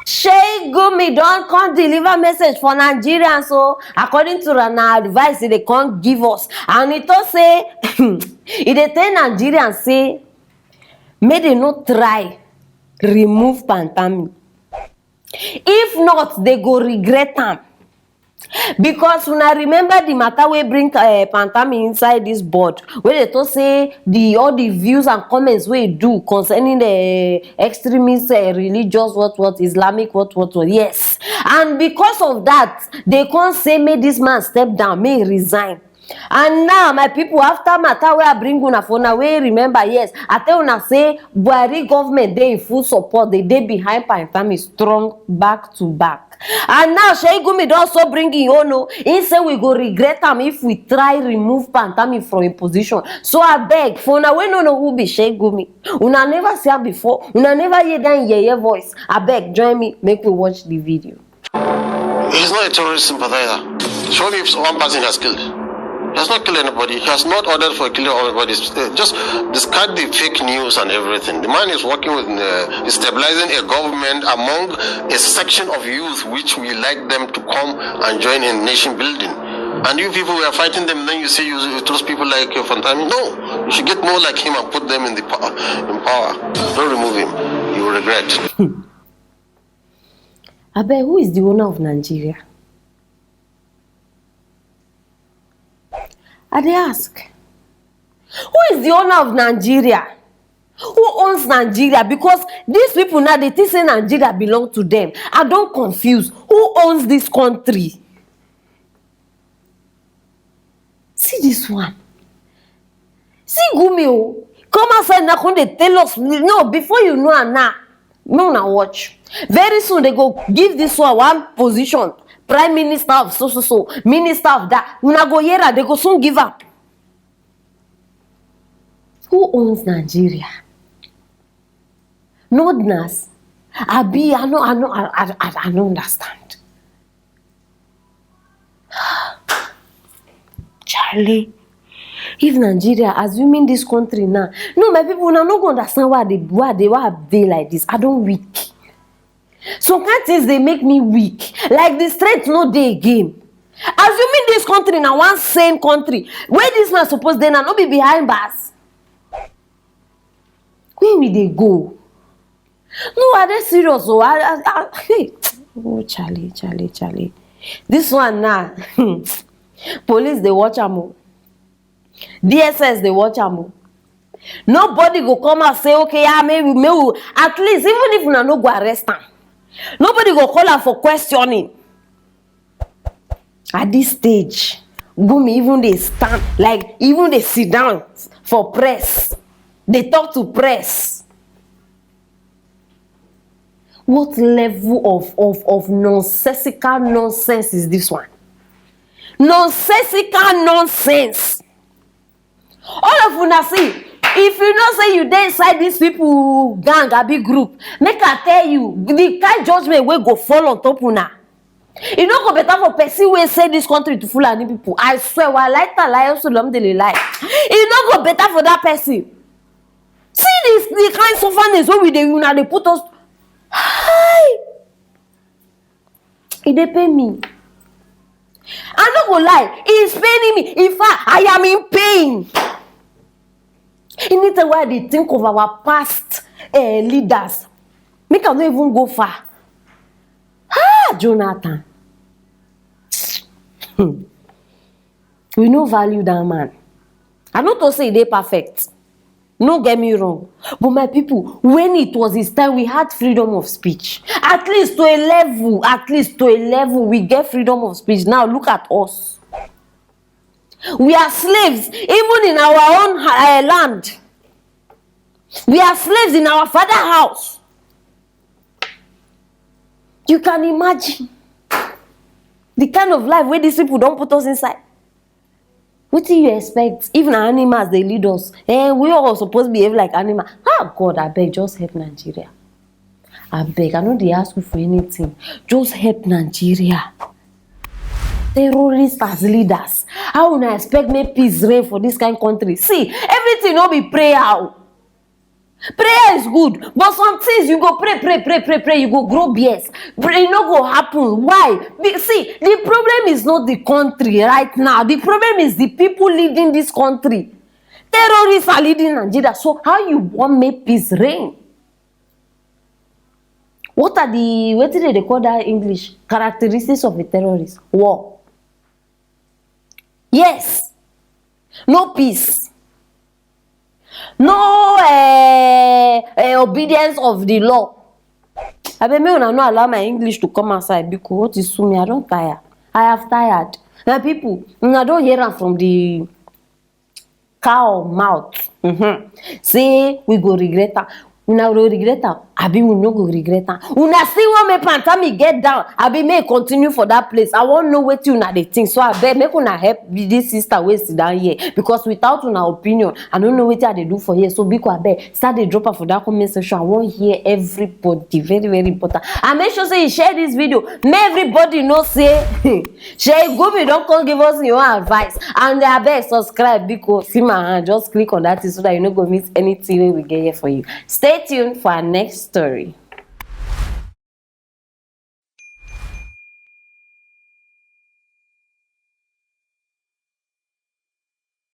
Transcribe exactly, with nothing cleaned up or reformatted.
Shey Gumi don come deliver message for Nigerians o, according to na advice e dey come give us, and e talk say e dey tell Nigerians say make dem no try remove Pantami, if not dem go regret am. Because una remember the matter wey bring uh, Pantami inside this board, wey dey talk say the all the views and comments wey e do concerning the extremist uh, religious what what Islamic what what what, yes, and because of that they come say make this man step down, make e resign. And now my people, after matter wey I bring una for una wey remember, yes, I tell una say Buhari government dey in full support, they dey behind Pantami strong back to back. And now Shey Gumi don also bring im own o. He say we go regret am if we try remove Pantami from im position. So abeg, for una wey no know who be Shey Gumi, una never see am before, una never hear that yeye voice, abeg join me make we watch the video. He's not a terrorist sympathizer. Show me if one person has killed. He has not killed anybody. He has not ordered for killing of anybody. Uh, just discard the fake news and everything. The man is working with, uh, is stabilizing a government among a section of youth which we like them to come and join in nation building. And you people were fighting them, then you say you, you trust people like uh, Fantami. No, you should get more like him and put them in the power. In power. Don't remove him. You will regret. Abeg, who is the owner of Nigeria? I dey ask. Who is the owner of Nigeria? Who owns Nigeria? Because these people now, they think say Nigeria belong to them. I don confuse. Who owns this country? See this one. See Gumi o. Come outside now, come dey tell us. No, before you know am now, make una watch. Very soon, they go give this one one position. Prime minister of so so so, minister of that. Una go hear am, they go soon give am. Who owns Nigeria? Northerners? Abi, I no, I no, I, I, I, I no understand. Charlie, if Nigeria, assuming this country now, no, my people, una no go understand why I dey, why I dey, why I dey like this. I don weak. Some kind things dey make me weak. Like the strength no dey again. Assuming this country na one sane country, where this man suppose dey now, no be behind bars. Where we dey go? No, I dey serious o. I, I, I, hey. Oh, Charlie, Charlie, Charlie. This one now, police dey watch am o. D S S dey watch am o. Nobody go come out say, okay, yeah, maybe, maybe, at least, even if una no go arrest am, nobody go call am for questioning. At this stage, Gumi even dey stand, like, even dey sit down for press, dey talk to press. What level of, of, of nonsensical nonsense is this one? Nonsensical nonsense. All of una see, if you know say you dey inside these people gang abi group, make I tell you, the kind judgment wey go fall on top una. E no go better for person wey sell this country to Fulani people. I swear, wallahi tallahi, Osulom dey lie. E no go better for that person. See this, the kind sufferings wey we dey, una dey put us. Hi! E dey pain me. I no go lie, it's paining me. In fact, I am in pain. Anytime wey I dey think of our past uh, leaders, make I no even go far. Ah, Jonathan. Hmm. We no value that man. I no to say e dey perfect. No get me wrong. But my people, when it was his time, we had freedom of speech. At least to a level, at least to a level, we get freedom of speech. Now look at us. We are slaves, even in our own uh, land. We are slaves in our father house. You can imagine the kind of life where these people don't put us inside. Wetin you expect if na animals dey lead us? Eh, we all suppose behave like animal. Ah, God, abeg, just help Nigeria. Abeg, I no dey ask you for anything. Just help Nigeria. Terrorists as leaders. How una expect make peace reign for this kind country? See, everything no be prayer o. Prayer is good, but some things you go pray, pray, pray, pray, pray, you go grow beers. Pray, e no go happen. Why? Be, see, the problem is not the country right now. The problem is the people leading this country. Terrorists are leading Nigeria. So how you wan make peace reign? What are the, wetin dem dey call that English? Characteristics of a terrorist. War. Yes. No peace. No uh, uh, obedience of the law. Abeg, make una no allow my English to come outside because what is sue me, I don tire. I have tired. My people, una don hear am from the cow mouth. Mm-hmm. Say we go regret am. Una go regret am. Abi we no go regret am. Una still wan make Pantami get down. Abi make e continue for that place. I wan know wetin una dey think. So abeg, make una help this sister wey sit down here, because without una opinion, I no know wetin I dey do for here. So biko abeg, start dey drop am for that comment section. I wan hear everybody. Very, very important. And make sure say you share this video. Make everybody know say Seyi Gumi don come give us your own advice. And abeg, subscribe biko. See my hand. Just click on that thing so that you no go miss anything wey we get here for you. Stay tuned for our next story.